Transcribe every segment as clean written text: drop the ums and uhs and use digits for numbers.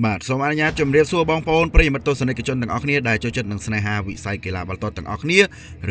បាទសូមអនុញ្ញាតជម្រាបសួរបងប្អូនប្រិយមិត្តទស្សនិកជនទាំងអស់គ្នាដែលចូលចិត្តនឹងស្នេហាវិស័យកីឡាបាល់ទាត់ទាំងអស់គ្នា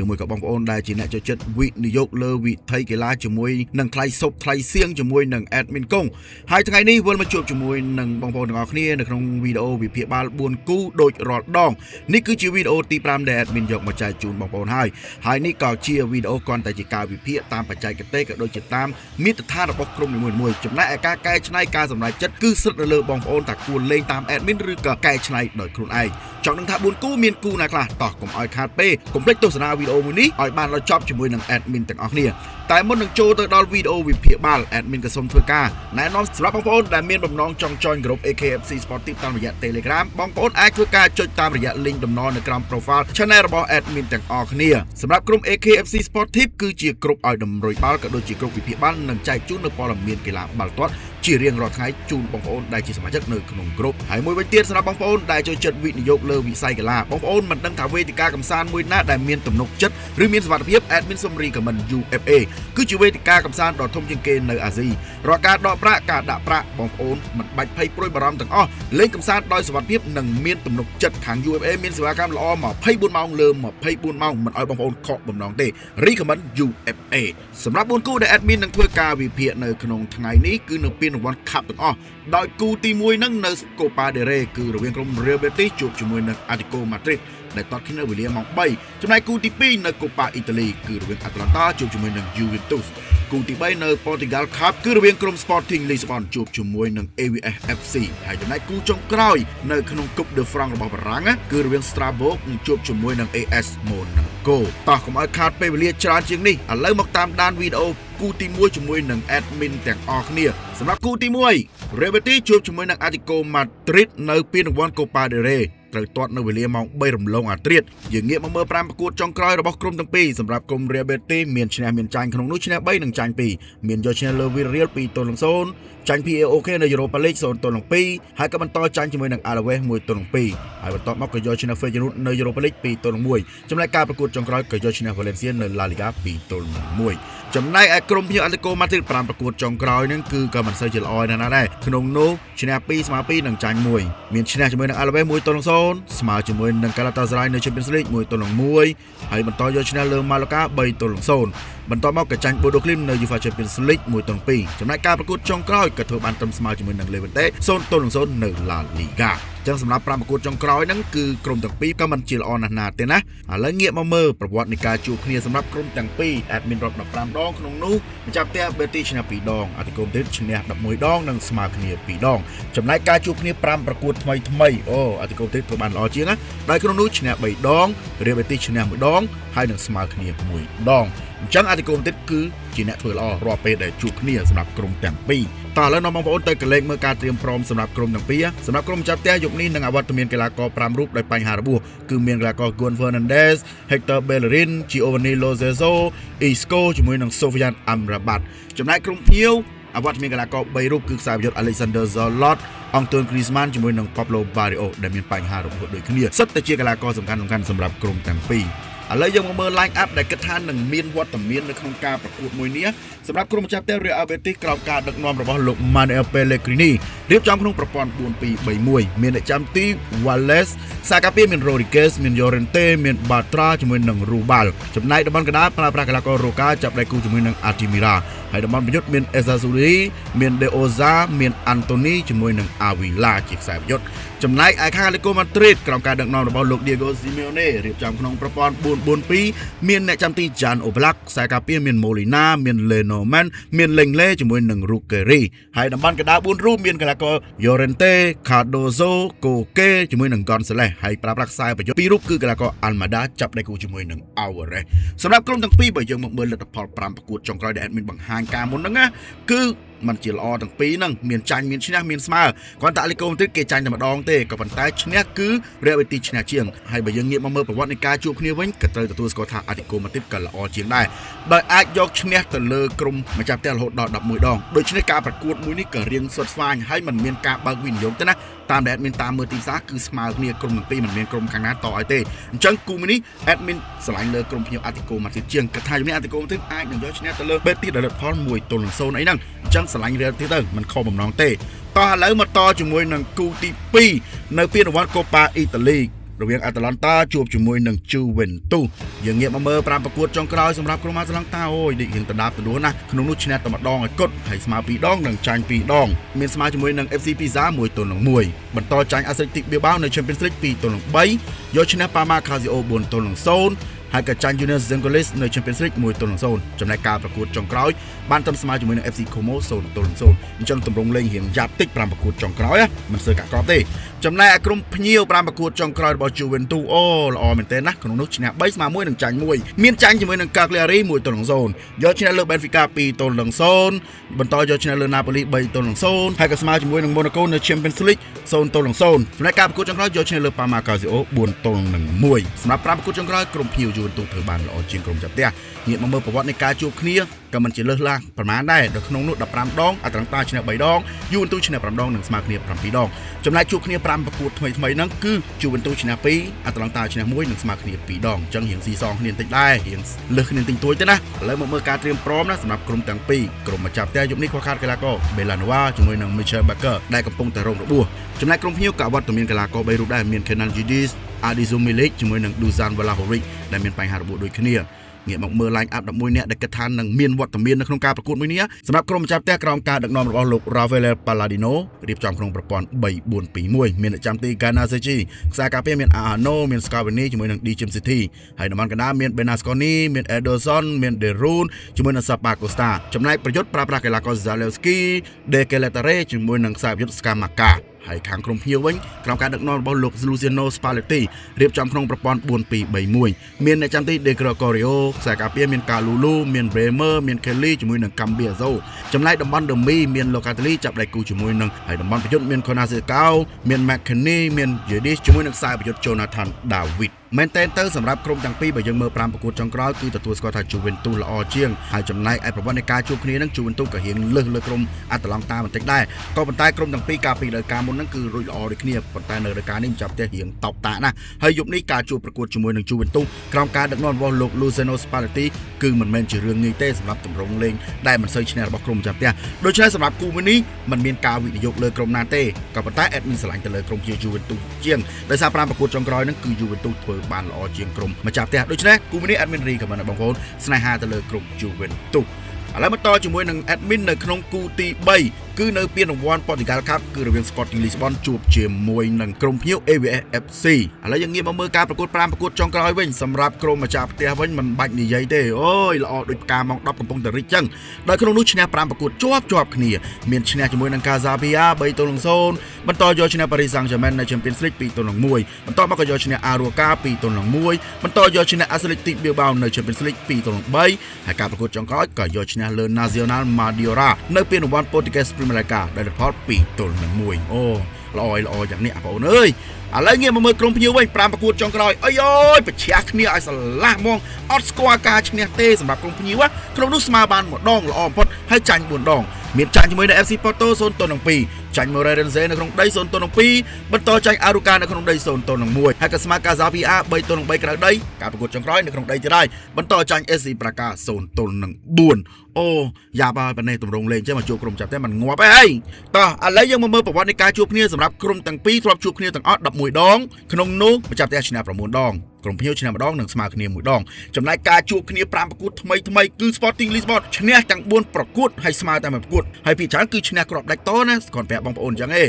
ឬមួយក៏បងប្អូនដែលជាអ្នកចូលចិត្តវិនិយោគលើវិថីកីឡាជាមួយនឹងថ្លៃសុបថ្លៃសៀងជាមួយនឹង admin កុងហើយថ្ងៃនេះវិលមកជួបជាមួយនឹងបងប្អូនទាំងអស់គ្នានៅក្នុងវីដេអូវិភាគបាល់4គូដូចរាល់ដងនេះគឺជាវីដេអូទី5ដែល admin យកមកចែកជូនបងប្អូនហើយហើយនេះក៏ជាវីដេអូគ្រាន់តែជាការវិភាគតាមបច្ចេកទេសក៏ដូចជាតាមមាត្រដ្ឋានរបស់ក្រុមនីមួយៗចំណែកឯការកែច្នៃការសម្រេចចិត្តគឺស្ថិតនៅលើបងប្អូនថាគួរលេងតាម admin ឬក៏កែច្នៃដោយខ្លួនឯងចង់ដឹងថា4គូមានគូណាខ្លះតោះកុំឲ្យខាតពេលកុំភ្លេចទស្សនាវីដេអូមួយនេះឲ្យបានដល់ចប់ជាមួយនឹង admin ទាំងអស់គ្នាតែមុននឹងចូលទៅដល់វីដេអូវិភាគបាល់ admin ក៏សូមធ្វើការណែនាំសម្រាប់បងប្អូនដែលមានបំណងចង់ join ក្រុម AKFC Sport Tip តាមរយៈ Telegram បងប្អូនអាចធ្វើការចុចតាមរយៈ link តំណនៅក្រោម profile channel របស់ admin ទាំងអស់គ្នាសម្រាប់ក្រុម AKFC Sport Tip គឺជាក្រុមឲ្យតម្រុយបាល់ក៏ដូចជាក្រុមវិភាគបាល់និងចែកជូននូវព័ត៌មានកីឡាបាល់ទាត់ជារៀងរាល់ថ្ងៃជូនបងប្អូនដែលជាសមាជិកនៅក្នុងក្រុមហើយមួយវិញទៀតសម្រាប់បងប្អូនដែលចូលចិត្តវិនិយោគលើវិស័យកីឡាបងប្អូនមិនដឹងថាវេទិកាកម្សាន្តមួយណាដែលមានទំនុកចិត្តឬមានសុវត្ថិភាព admin សូម recommend UFA គឺជាវេទិកាកម្សាន្តដ៏ធំជាងគេនៅអាស៊ីរាល់ការដកប្រាក់ការដាក់ប្រាក់បងប្អូនមិនបាច់ភ័យព្រួយបារម្ភទាំងអស់លេងកម្សាន្តដោយសុវត្ថិភាពនិងមានទំនុកចិត្តខាង UFA មានសេវាកម្មល្អ24ម៉ោងលើ24ម៉ោងមិនឲ្យបងប្អូនខកបំណងទេ recommend UFA សម្រាប់4គូដែល admin នឹងធ្វើការវិភាគនៅក្នុងថ្ងៃនេះគឺនៅពានរង្វាន់ Cup ទាំងអស់ដោយគូទី1នឹងនៅ Copa del Rey គឺរវាងក្រុម Real Betis ជួបជាមួយនឹង Atletico Madrid ដែលទាត់គ្នានៅវេលាម៉ោង3ចំណែកគូទី2នៅ Copa Italy គឺរវាង Atalanta ជួបជាមួយនឹង Juventus គូទី3នៅ Portugal Cup គឺរវាងក្រុម Sporting Lisbon ជួបជាមួយនឹង AVS FC ហើយចំណែកគូចុងក្រោយនៅក្នុង Coupe de France របស់បារាំងគឺរវាង Strasbourg នឹងជួបជាមួយនឹង AS Monaco តោះកុំឲ្យខាតពេលវេលាច្រើនជាងនេះឥឡូវមកតាមដានវីដេអូគូទី1ជាមួយនឹង admin ទាំងអស់គ្នាសម្រាប់គូទី1 Real Betis ជួបជាមួយនឹង Atletico Madrid នៅពានរង្វាន់ Copa del Rey ត្រូវទាត់នៅវេលាម៉ោង3រំលងអាធ្រាត្រយើងងាកមកមើល5ប្រកួតចុងក្រោយរបស់ក្រុមទាំងពីរសម្រាប់ក្រុម Real Betis មានឈ្នះមានចាញ់ក្នុងនោះឈ្នះ3និងចាញ់2មានយកឈ្នះលើ Villarreal 2-0ចាញ់ PAOK នៅ Europa League 0-2ហើយក៏បន្តចាញ់ជាមួយនឹង Alaves 1-2ហើយបន្ទាប់មកក៏យកឈ្នះ Feyenoord នៅ Europa League 2-1ចំណែកការប្រកួតចុងក្រោយក៏យកឈ្នះ Valencia នៅ La Liga 2-1ចំណែកឯក្រុមភ្ញៀវ Atletico Madrid 5ប្រកួតចុងក្រោយហ្នឹងគឺក៏មិនសូវជាល្អណាស់ដែរក្នុងនោះឈ្នះ2ស្មើ2និងចាញ់1មានឈ្នះជាមួយនឹង Alaves 1-0ស្មើជាមួយនឹង Galatasaray នៅ Champions League 1-1ហើយបន្តយកឈ្នះលើ Mallorca 3-0បន្ទាប់មកក៏ចាញ់ Bodo Glimt នៅ UEFA Champions League 1-2ចំណែកការប្រកួតចុងក្រោយក៏ធ្វើបានត្រឹមស្មើជាមួយនឹង Levante 0-0នៅ La Liga ចឹងសម្រាប់5ប្រកួតចុងក្រោយហ្នឹងគឺក្រុមទាំងពីរក៏មិនជាល្អណាស់ណាទេណាឥឡូវងាកមកមើលប្រវត្តិនៃការជួបគ្នាសម្រាប់ក្រុមទាំងពីរ admin រាប់15ដងក្នុងនោះម្ចាស់ផ្ទះ Betis ឈ្នះ2ដងអតិគមទៀតឈ្នះ11ដងនិងស្មើគ្នា2ដងចំណែកការជួបគ្នា5ប្រកួតថ្មីថ្មីអូអតិគមទៀតធ្វើបានល្អជាងណាដោយក្នុងនោះឈ្នះ3ដង Real Betis ឈ្នះ1ដងហើយនឹងស្មើគ្នា1ដងអញ្ចឹងអតិគមទៀតគឺជាអ្នកធ្វើល្អរាល់ពេលដែលជួបគ្នាសម្រាប់ក្រុមទាំងពីរតោះឥឡូវនាំបងប្អូនទៅកលេចមើលការត្រៀមព្រមសម្រាប់ក្រុមទាំងពីរសម្រាប់ក្រុមចាត់ផ្ទះយប់នេះនឹងអវត្តមានកីឡាករ5រូបដោយបញ្ហារបួសគឺមានកីឡាករ Juan Fernandez, Hector Bellerin, Giovanni Lo Celso, Isco ជាមួយនឹង Sofian Amrabat ចំណែកក្រុមភ្ញៀវអវត្តមានកីឡាករ3រូបគឺខ្សែប្រយុទ្ធ Alexander Sorloth អង់តូនគ្រីស្មានជាមួយនឹង Pablo Barrio ដែលមានបញ្ហារបួសដូចគ្នាសុទ្ធតែជាកីឡាករសំខាន់ៗសម្រាប់ក្រុមទាំងពីរឥឡូវយើងមកមើល line up ដែលគិតថានឹងមានវត្តមាននៅក្នុងការប្រកួតមួយនេះសម្រាប់ក្រុមម្ចាស់ផ្ទះ Real Betis ក្រោមការដឹកនាំរបស់លោក Manuel Pellegrini រៀបចំក្នុងប្រព័ន្ធ4-2-3-1មានអ្នកចាំទី Wallace សាកាពីមាន Rodriguez មាន Llorente មាន Bartra ជាមួយនឹង Rubal ចំណែកតំបន់កណ្ដាលប្រើប្រាស់កីឡាករ Roca ចាប់ដៃគូជាមួយនឹង Altimira ហើយតំបន់ប្រយុទ្ធមាន Ezzalzouli មាន Deoza មាន Anthony ជាមួយនឹង Avila ជាខ្សែប្រយុទ្ធចំណែកឯខាង Atletico Madrid ក្រោមការដឹកនាំរបស់លោក Diego Simeone រៀបចំក្នុងប្រព័ន្ធ4-4-2មានអ្នកចាំទី Jan Oblak ខ្សែការពារមាន Molina មាន Lenormand មាន Lenglet ជាមួយនឹង Rukeri ហើយតំបន់កណ្ដាល4រូបមានកីឡាករ Llorente, Cardozo, Koke ជាមួយនឹង Gonzalez ហើយប្រើប្រាស់ខ្សែប្រយុទ្ធពីររូបគឺកីឡាករ Almada ចាប់ដៃគូជាមួយនឹង Alvarez សម្រាប់ក្រុមទាំងពីរបើយើងមកមើលលទ្ធផល5ប្រកួតចុងក្រោយដែល admin បង្ហាញការមុនហ្នឹងណាគឺมันជាល្អទាំងពីរហ្នឹងមានចាញ់មានឈ្នះមានស្មើគ្រាន់តែអាលីកូម៉ាឌ្រីតគេចាញ់តែម្ដងទេក៏ប៉ុន្តែឈ្នះគឺរយៈទីឈ្នះជាងហើយបើយើងងាកមកមើលប្រវត្តិនៃការជួបគ្នាវិញក៏ត្រូវទទួលស្គាល់ថាអាលីកូម៉ាឌ្រីតក៏ល្អជាងដែរដោយអាចយកឈ្នះទៅលើក្រុមម្ចាស់ផ្ទះរហូតដល់11ដងដូច្នេះការប្រកួតមួយនេះក៏រៀងស្វិតស្វាញហើយมันមានការបើកវិនិយោគទេណាតាមដែល admin តាមមើលទីផ្សារគឺស្មើគ្នាក្រុមទាំងពីរមិនមានក្រុមខាងណាតឲ្យទេអញ្ចឹងគូមួយនេះ admin ស្រឡាញ់លើក្រុមភ្ញៀវអាតិកូម៉ាឌ្រីតជាងគិតថាជំនាញអាតិកូម៉ាឌ្រីតអាចនឹងយកឈ្នះទៅលើបេទីដោយលទ្ធផល1ទល់នឹង0អីហ្នឹងអញ្ចឹងស្រឡាញ់រៀលទៀតទៅមិនខុសបំណងទេ។ តោះឥឡូវមកតជាមួយនឹងគូទី2នៅពានរង្វាន់កូប៉ាអ៊ីតាលីរវាងអាតាឡង់តាជួបជាមួយនឹងជូវិនទូសយើងងាកមកមើល5ប្រកួតចុងក្រោយសម្រាប់ក្រុមអាតាឡង់តាអូយឌីរៀងដដាបដួលណាស់ក្នុងនោះឈ្នះតែម្ដងឲ្យគត់ហើយស្មើ2ដងនិងចាញ់2ដងមានស្មើជាមួយនឹង FC Pisa 1-1បន្តចាញ់ Athletic Bilbao នៅ Champions League 2-3យកឈ្នះ Parma Calcio 4-0ហើយក៏ចាញ់ Junior Zengolis នៅ Champions League 1-0ចំណែកការប្រកួតចុងក្រោយបានត្រឹមស្មើជាមួយនឹង FC Como 0-0អញ្ចឹងទម្រង់លេងរៀងយ៉ាប់តិច5ប្រកួតចុងក្រោយមិនសូវកាក់កបទេចំណែកឯក្រុមភ្ញៀវ5ប្រកួតចុងក្រោយរបស់ Juventus អូល្អមែនទែនណាក្នុងនោះឈ្នះ3ស្មើ1និងចាញ់1មានចាញ់ជាមួយនឹង Cagliari 1-0យកឈ្នះលើ Benfica 2-0បន្តយកឈ្នះលើ Napoli 3-0ហើយក៏ស្មើជាមួយនឹង Monaco នៅ Champions League 0-0ចំណែកការប្រកួតចុងក្រោយយកឈ្នះលើ Parma Calcio 4-1សម្រាប់5ប្រកួតចុងក្រោយក្រុមភ្ញៀវ Juventus ធ្វើបានល្អជាងក្រុមចាប់ផ្ទះងាកមកមើលប្រវត្តិនៃការជួបគ្នាក៏មិនជាលើសឡាប្រមាណដែរដល់ក្នុងនោះ15ដងអាត្រាំងតាឈ្នះ3ដង Juventus ឈ្នះ5ដងនិងស្មើគ្នា7ដងចំណែកជួបគ្នា5ប្រកួតថ្មីថ្មីហ្នឹងគឺ Juventus ឈ្នះ2អាត្រាំងតាឈ្នះ1និងស្មើគ្នា2ដងអញ្ចឹងរៀងស៊ីសងគ្នាបន្តិចដែររៀងលើសគ្នាបន្តិចតួចទេណាឥឡូវមកមើលការត្រៀមព្រមណាសម្រាប់ក្រុមទាំងពីរក្រុមម្ចាស់ផ្ទះយប់នេះខ្វះខាតកីឡាករ Belanova ជាមួយនឹង Michel Baker ដែលកំពុងតែរងរបួសចំណែកក្រុមភ្ញៀវក៏វត្តមានកីឡាករ3រូបដែរមាន Kenan Yildiz Adizu Milik ជាមួយនឹង Dusan Vlahovic ដែលមានបញ្ហារបួសដូចគ្នាងាកមកមើល line up 11នាក់ដែលគិតថានឹងមានវត្តមាននៅក្នុងការប្រកួតមួយនេះសម្រាប់ក្រុមម្ចាស់ផ្ទះក្រោមការដឹកនាំរបស់លោក Rafael Palladino រៀបចំក្នុងប្រព័ន្ធ3-4-2-1មានអ្នកចាំទី Ghana Seji ខ្សែការពារមាន Arno មាន Scavini ជាមួយនឹង D Jim City ហើយតំបន់កណ្ដាលមាន Benasconi មាន Ederson មាន Derun ជាមួយនឹង Sapa Costa ចំណែកប្រយុទ្ធប្រើប្រាស់កីឡាករ Zalewski De Keletare ជាមួយនឹងខ្សែប្រយុទ្ធ Scamacca ហើយខាងក្រុមភ្ញៀវវិញក្រោមការដឹកនាំរបស់លោក Luciano Spalletti រៀបចំក្នុងប្រព័ន្ធ4-2-3-1មានអ្នកចាំទី De Gregorio ខ្សែការពារមាន Kalulu មាន Bremer មាន Kelly ជាមួយនឹង Cambiaso ចំណែកតំបន់ Demi មាន Locatelli ចាប់ដៃគូជាមួយនឹងហើយតំបន់ប្រយុទ្ធមាន Konaseko មាន McKennie មាន Yedis ជាមួយនឹងខ្សែប្រយុទ្ធ Jonathan David មែនតែនទៅសម្រាប់ក្រុមទាំងពីរបើយើងមើល5ប្រកួតចុងក្រោយគឺទទួលស្គាល់ថា Juventus ល្អជាងហើយចំណែកឯប្រវត្តិនៃការជួបគ្នានឹង Juventus ក៏រៀងលើសលើក្រុមអាតាឡង់តាបន្តិចដែរក៏ប៉ុន្តែក្រុមទាំងពីរកាលពីរដូវកាលមុនហ្នឹងគឺរួចល្អដូចគ្នាប៉ុន្តែនៅរដូវកាលនេះចាប់ផ្ទះរៀងតោកតាកណាស់ហើយយប់នេះការជួបប្រកួតជាមួយនឹង Juventus ក្រោមការដឹកនាំរបស់លោក Luciano Spalletti គឺមិនមែនជារឿងងាយទេសម្រាប់ទម្រង់លេងដែលមិនសូវឈ្នះរបស់ក្រុមចាប់ផ្ទះដូច្នេះសម្រាប់គូមួយនេះមិនមានការវិនិយោគលើក្រុមណាទេក៏ប៉ុន្តែ admin ស្រឡាញ់ទៅលើក្រុមជា Juventus ជាងដោយសារ5ប្រកួតចុងក្រោយហ្នឹងគឺ Juventus ធ្វើបានល្អជាងក្រុមម្ចាស់ផ្ទះដូច្នេះគូមួយនេះ admin recommend ឲ្យបងប្អូនស្នេហាទៅលើក្រុម Juventus ឥឡូវមកតជាមួយនឹង admin នៅក្នុងគូទី3គឺនៅពានរង្វាន់ Portugal Cup គឺរវាង Sporting Lisbon ជួបជាមួយនឹងក្រុមភ្ញៀវ AVS FC ឥឡូវយើងងាកមកមើលការប្រកួត5ប្រកួតចុងក្រោយវិញសម្រាប់ក្រុមម្ចាស់ផ្ទះវិញមិនបាច់និយាយទេអូយល្អដូចផ្កាម៉ោង10កំពុងតែរីកចឹងដោយក្នុងនោះឈ្នះ5ប្រកួតជាប់ជាប់គ្នាមានឈ្នះជាមួយនឹង Casa Pia 3-0បន្តយកឈ្នះ Paris Saint-Germain នៅ Champions League 2-1បន្តមកក៏យកឈ្នះ Arouca 2-1បន្តយកឈ្នះ Athletic Bilbao នៅ Champions League 2-3ហើយការប្រកួតចុងក្រោយក៏យកឈ្នះលើ Nacional Madeira នៅពានរង្វាន់ Portuguese Primeira ដោយលទ្ធផល2-1អូល្អអីល្អយ៉ាងនេះអាបងប្អូនអើយឥឡូវងាកមកមើលក្រុមភ្ញៀវវិញ5ប្រកួតចុងក្រោយអីអើយប្រឆាះគ្នាឲ្យស្រឡះហ្មងអត់ស្គាល់ការឈ្នះទេសម្រាប់ក្រុមភ្ញៀវក្នុងនោះស្មើបានម្ដងល្អបំផុតហើយចាញ់4ដងមានចាញ់ជាមួយនៅ FC Porto 0-2ចាញ់ Moreirense នៅក្នុងដី0-2បន្តចាញ់ Arouca នៅក្នុងដី0-1ហើយក៏ស្មើ Casa Pia 3-3ក្រៅដីការប្រកួតចុងក្រោយនៅក្នុងដីទៀតហើយបន្តចាញ់ SC Braga 0-4អូយ៉ាប់ហើយប៉ុណ្ណេះទម្រង់លេងចេះមកជួបក្រុមចាប់តែมันងាប់អីតោះឥឡូវយើងមកមើលប្រវត្តិនៃការជួបគ្នាសម្រាប់ក្រុមទាំងពីរធ្លាប់ជួបគ្នាទាំងអស់11ដងក្នុងនោះម្ចាស់ផ្ទះឈ្នះ9ដងក្រុមភ្ញៀវឈ្នះម្ដងនិងស្មើគ្នាមួយដងចំណែកការជួបគ្នា5ប្រកួតថ្មីថ្មីគឺ Sporting Lisbon ឈ្នះទាំង4ប្រកួតហើយស្មើតែមួយប្រកួតហើយពីច្រើនគឺឈ្នះគ្រាប់ដាច់តណាគ្រាន់ប្រាប់បងប្អូនអញ្ចឹងឯង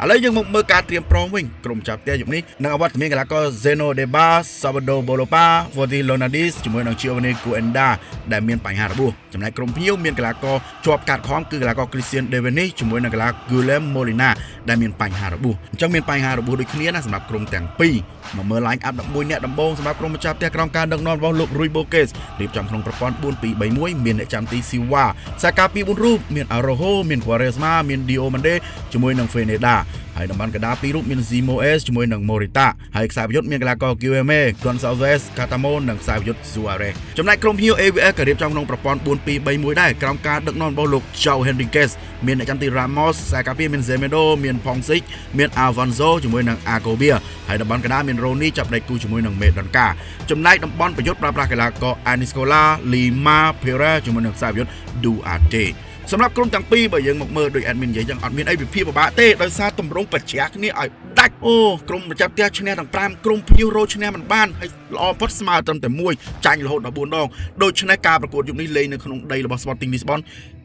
ឥឡូវយើងមកមើលការត្រៀមព្រមវិញក្រុមចាប់ផ្ទះយប់នេះនឹងអវត្តមានកីឡាករ Zeno Deba Salvador Bolopa Forti Lonadis ជាមួយនឹង Giovanni Guenda ដែលមានបញ្ហារបួសចំណែកក្រុមភ្ញៀវមានកីឡាករជាប់កាត់ខំគឺកីឡាករ Christian Devenis ជាមួយនឹងកីឡា Guillem Molina ដែលមានបញ្ហារបួសអញ្ចឹងមានបញ្ហារបួសដូចគ្នាណាសម្រាប់ក្រុមទាំងពីរមកមើល line up 11នាក់ដំបូងសម្រាប់ក្រុមម្ចាស់ផ្ទះក្រោមការដឹកនាំរបស់លោក Rui Borges រៀបចំក្នុងប្រព័ន្ធ4-2-3-1មានអ្នកចាំទី Silva ខ្សែការពារ4រូបមាន Araujo មាន Quaresma មាន Diomande ជាមួយនឹង Feneda ហើយតំបន់កណ្ដាលពីររូបមាន Simoes ជាមួយនឹង Morita ហើយខ្សែប្រយុទ្ធមានកីឡាករ QMA Gonçalves Catamo និងខ្សែប្រយុទ្ធ Suarez ចំណែកក្រុមភ្ញៀវ AVS ក៏រៀបចំក្នុងប្រព័ន្ធ4-2-3-1ដែរក្រោមការដឹកនាំរបស់លោក João Henriquez មានអ្នកចាំទី Ramos ខ្សែការពារមាន Semedo មាន Pongsic មាន Alfonso ជាមួយនឹង Agobia ហើយតំបន់កណ្ដាលមាន Rony ចាប់ដៃគូជាមួយនឹង Medonka ចំណែកតំបន់ប្រយុទ្ធប្រើប្រាស់កីឡាករ Aniscola Lima Pereira ជាមួយនឹងខ្សែប្រយុទ្ធ Duarte សម្រាប់ក្រុមទាំងពីរបើយើងមកមើលដោយ admin និយាយចឹងអត់មានអីវិភាគពិបាកទេដោយសារតម្រងបច្ចាគ្នាឲ្យដាច់អូក្រុមម្ចាស់ផ្ទះឈ្នះទាំង5ក្រុមភ្ញៀវរោឈ្នះមិនបានហើយល្អបំផុតស្មើត្រឹមតែមួយចាញ់រហូតដល់4ដងដូច្នេះការប្រកួតយុគនេះលេងនៅក្នុងដីរបស់ Sporting Lisbon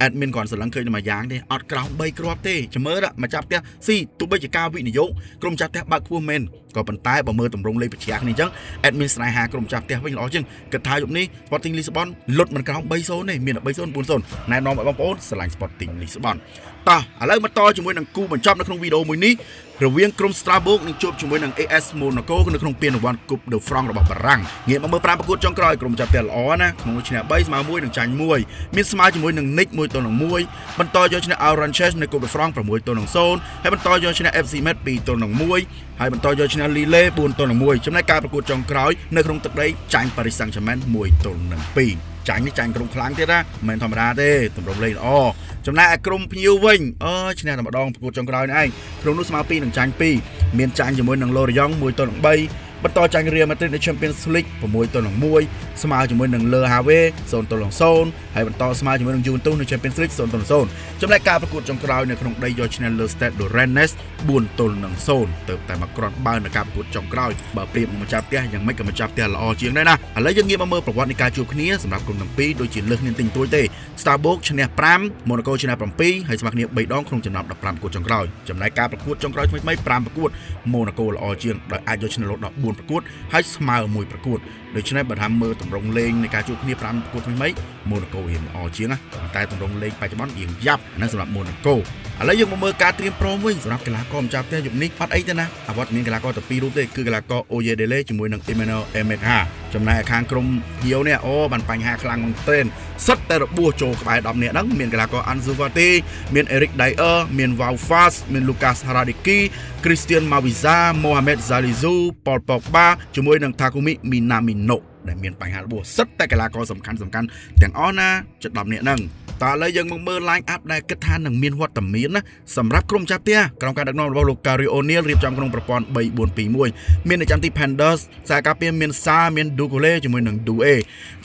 admin គ្រាន់ស្រឡឹងឃើញតែមួយយ៉ាងទេអត់ក្រោម3គ្រាប់ទេចាំមើលម្ចាស់ផ្ទះស៊ីទោះបីជាការវិនិយោគក្រុមម្ចាស់ផ្ទះបើកខ្ពស់មែនក៏ប៉ុន្តែបើមើលតម្រងលេងបច្ចាគ្នាអញ្ចឹង admin ស្នេហាក្រុមម្ចាស់ផ្ទះវិញល្អជាងគិតថាយប់នេះ Sporting Lisbon លុតមិនក្រោម3-0ទេមានតែ3-0 4-0ណែនាំឲ្យបងប្អូនស្រឡាញ់ Sporting Lisbon។ តោះឥឡូវមកតជាមួយនឹងគូបញ្ចប់នៅក្នុងវីដេអូមួយនេះរវាងក្រុម Strasbourg នឹងជួបជាមួយនឹង AS Monaco នៅក្នុងពានរង្វាន់ Coupe de France របស់បារាំងងាកមកមើល5ប្រកួតចុងក្រោយក្រុមចាប់ផ្ទះល្អណាក្នុងឈ្នះ3ស្មើ1និងចាញ់1មានស្មើជាមួយនឹង Nice 1-1បន្តយកឈ្នះ Orange នៅ Coupe de France 6-0ហើយបន្តយកឈ្នះ FC Metz 2-1ហើយបន្តយកឈ្នះ Lille 4-1ចំណែកការប្រកួតចុងក្រោយនៅក្នុងទឹកដីចាញ់ Paris Saint-Germain 1-2ចាញ់នេះចាញ់ក្រុមខ្លាំងទៀតណាមិនមែនធម្មតាទេតម្រុំលេងល្អចំណែកឯក្រុមភ្ញៀវវិញអើឈ្នះតែម្ដងប្រកួតចុងក្រោយនេះឯងក្រុមនោះស្មើ2និងចាញ់2មានចាញ់ជាមួយនឹង Lorient 1-3បន្តចាញ់ Real Madrid នៅ Champions League 6-1ស្មើជាមួយនឹង Le Havre 0-0ហើយបន្តស្មើជាមួយនឹង Juventus នៅ Champions League 0-0ចំណែកការប្រកួតចុងក្រោយនៅក្នុងដីយកឈ្នះលើ Stade de Rennes 4-0ទៅតែមកគ្រាន់បើនៅការប្រកួតចុងក្រោយបើប្រៀបនឹងម្ចាស់ផ្ទះយ៉ាងម៉េចក៏ម្ចាស់ផ្ទះល្អជាងដែរណាឥឡូវយើងងាកមកមើលប្រវត្តិនៃការជួបគ្នាសម្រាប់ក្រុមទាំងពីរដូចជាលើសគ្នាទិញទួយទេ Strasbourg ឈ្នះ5 Monaco ឈ្នះ7ហើយស្មើគ្នា3ដងក្នុងចំណោម15ប្រកួតចុងក្រោយចំណែកការប្រកួតចុងក្រោយថ្មីៗ5ប្រកួត Monaco ល្អជាងដោយអាចយកឈ្នះរហូតដល់4ប្រកួតហើយស្មើ1ប្រកួតដូច្នេះបើថាមើលតម្រងលេងនៃការជួបគ្នា5ប្រកួតថ្មីៗ Monaco រៀងល្អជាងណាតែតម្រងលេងបច្ចុប្បន្នរៀងយ៉ាប់អាហ្នឹងសម្រាប់ Monaco។ ឥឡូវយើងមកមើលការត្រៀមព្រមវិញសម្រាប់កីឡាករម្ចាស់ផ្ទះយុគនេះអត់អីទេណាអវត្តមានកីឡាករតែពីររូបទេគឺកីឡាករ Oyedele ជាមួយនឹង Emmanuel Emegha ចំណែកឯខាងក្រុមភ្ញៀវនេះអូបានបញ្ហាខ្លាំងមែនទែនសុទ្ធតែរបួសចូលក្បែរ10នាក់ហ្នឹងមានកីឡាករ Ansu Fati មាន Eric Dier មាន Wout Faes មាន Lucas Hradecky, Christian Mavuiza, Mohamed Salisu, Paul Pogba ជាមួយនឹង Takumi Minamino ដែលមានបញ្ហារបួសសិតតែកីឡាករសំខាន់សំខាន់ទាំងអស់ណាជិត10នាក់ហ្នឹងតើឥឡូវយើងមកមើល line up ដែលគិតថានឹងមានវត្តមានណាសម្រាប់ក្រុមចាប់ផ្ទះក្រុមការដឹកនាំរបស់លោក Gary O'Neil រៀបចំក្នុងប្រព័ន្ធ3-4-2-1មាននៅចាំទី Penders ខ្សែការពារមាន Sa មាន Doucouré ជាមួយនឹង Doue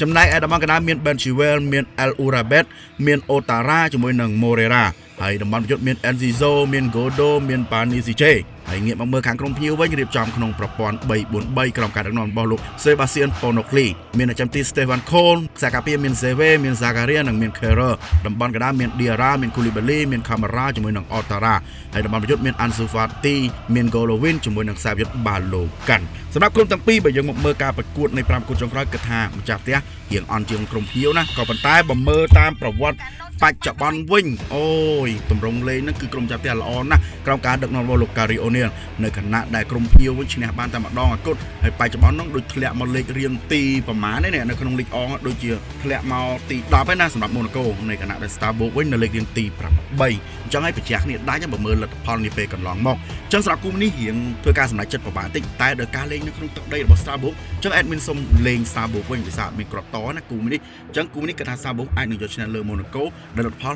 ចំណែកឯតំបន់កណ្ដាលមាន Ben Chilwell មាន El Ourabet មាន Otara ជាមួយនឹង Morera ហើយតំបន់ប្រយុទ្ធមាន Enciso មាន Godo មាន Panisiche ហើយងាកមកមើលខាងក្រុមភ្ញៀវវិញរៀបចំក្នុងប្រព័ន្ធ3-4-3ក្រោមការដឹកនាំរបស់លោក Sebastian Ponocli មានអ្នកចាំទី Stefan Cole ខ្សែការពារមាន Seve មាន Zakaria និងមាន Kehrer តំបន់កណ្ដាលមាន Diarra មាន Koulibaly មាន Kamara ជាមួយនឹង Otara ហើយតំបន់ប្រយុទ្ធមាន Ansu Fati មាន Golovin ជាមួយនឹងខ្សែប្រយុទ្ធ Balogun សម្រាប់ក្រុមទាំងពីរបើយើងមកមើលការប្រកួតនៃ5ប្រកួតចុងក្រោយគិតថាម្ចាស់ផ្ទះរៀងអន់ជាងក្រុមភ្ញៀវណាក៏ប៉ុន្តែបើមើលតាមប្រវត្តិបច្ចុប្បន្នវិញអូយតម្រងលេងហ្នឹងគឺក្រុមចាប់ផ្ទះល្អណាស់ក្រោមការដឹកនាំរបស់លោក Gary O'Neil នៅខណៈដែលក្រុមភ្ញៀវវិញឈ្នះបានតែម្ដងអាគត់ហើយបច្ចុប្បន្នហ្នឹងដូចធ្លាក់មកលេខរៀងទីប្រមាណនេះនៅក្នុងលីកអងដូចជាធ្លាក់មកទី10ហើយណាសម្រាប់ Monaco នៅខណៈដែល Strasbourg វិញនៅលេខរៀងទី8អញ្ចឹងហើយបញ្ជាក់គ្នាដាច់បើមើលលទ្ធផលនេះពេលកន្លងមកអញ្ចឹងសម្រាប់គូនេះរៀងធ្វើការសម្រេចចិត្តពិបាកតិចតែដោយការលេងនៅក្នុងទឹកដីរបស់ Strasbourg អញ្ចឹង admin សុំលេង Strasbourg វិញដោយសារមានក្របតណាគូនេះអញ្ចឹងគូនេះគាត់ថា Strasbourg អាចនឹងយកឈ្នះលើ Monaco ដោយលទ្ធផល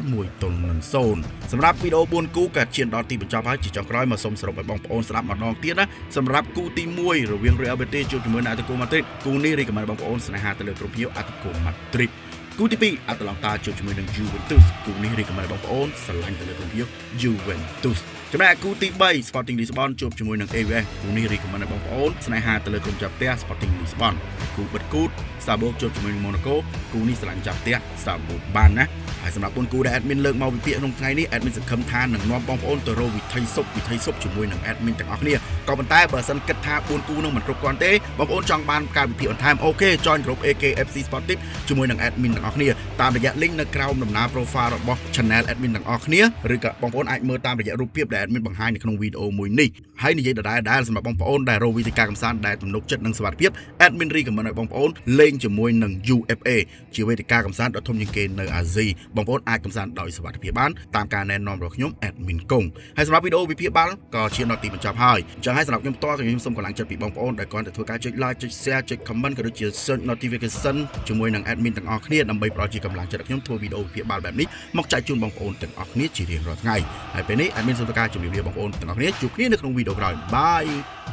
1-0សម្រាប់វីដេអូ4គូក៏ឈានដល់ទីបញ្ចប់ហើយជាចុងក្រោយមកសូមសរុបឲ្យបងប្អូនស្ដាប់ម្ដងទៀតណាសម្រាប់គូទី1រវាង Real Betis ជួបជាមួយនឹង Atletico Madrid គូនេះrecommend បងប្អូនស្នេហាទៅលើក្រុមភ្ញៀវ Atletico Madrid។ គូទី2 Atalanta ជួបជាមួយនឹង Juventus គូនេះrecommend បងប្អូនស្រឡាញ់ទៅលើក្រុមភ្ញៀវ Juventus។ ចំណែកគូទី3 Sporting Lisbon ជួបជាមួយនឹង AVS គូនេះrecommend ឲ្យបងប្អូនស្នេហាទៅលើក្រុមចាប់ផ្ទះ Sporting Lisbon។ គូបិទគូត Strasbourg ជួបជាមួយនឹង Monaco គូនេះស្រឡាញ់ចាប់ផ្ទះ Strasbourg បានណាហើយសម្រាប់4គូដែល admin លើកមកវិភាគក្នុងថ្ងៃនេះ admin សង្ឃឹមថានឹងនាំបងប្អូនទៅរកវិធីសុបវិធីសុបជាមួយនឹង admin ទាំងអស់គ្នាក៏ប៉ុន្តែបើសិនគិតថា4គូនឹងមិនគ្រប់គ្រាន់ទេបងប្អូនចង់បានការវិភាគបន្ថែម OK join ក្រុម AKFC Sport Tip ជាមួយនឹង admin ទាំងអស់គ្នាតាមរយៈ link នៅក្រោមដំណើរ profile របស់ channel admin ទាំងអស់គ្នាឬក៏បងប្អូនអាចមើលតាមរយៈរូបភាពដែល admin បង្ហាញនៅក្នុងវីដេអូមួយនេះហើយនិយាយដដែលៗសម្រាប់បងប្អូនដែលរកវិធីការកម្សាន្តដែលទំនុកចិត្តនិងសុវត្ថិភាព admin recommend ឲ្យបងប្អូនលេងជាមួយនឹង UFA ជាវេទិកាកម្សាន្តដ៏ធំជាងគេនៅអាស៊ីបងប្អូនអាចកម្សាន្តដោយសុវត្ថិភាពបានតាមការណែនាំរបស់ខ្ញុំ admin កុងហើយសម្រាប់វីដេអូវិភាគបាល់ក៏ឈានដល់ទីបញ្ចប់ហើយអញ្ចឹងហើយសម្រាប់ខ្ញុំផ្ទាល់ខ្ញុំសូមកម្លាំងចិត្តពីបងប្អូនដែលគ្រាន់តែធ្វើការចុច like ចុច share ចុច comment ក៏ដូចជា search notification ជាមួយនឹង admin ទាំងអស់គ្នាដើម្បីផ្ដល់ជាកម្លាំងចិត្តឲ្យខ្ញុំធ្វើវីដេអូវិភាគបាល់បែបនេះមកចែកជូនបងប្អូនទាំងអស់គ្នាជារៀងរាល់ថ្ងៃហើយពេលនេះ admin សូមធ្វើការជម្រាបលាបងប្អូនទាំងអស់គ្នាជួបគ្នានៅក្នុងវីដេអូក្រោយ bye.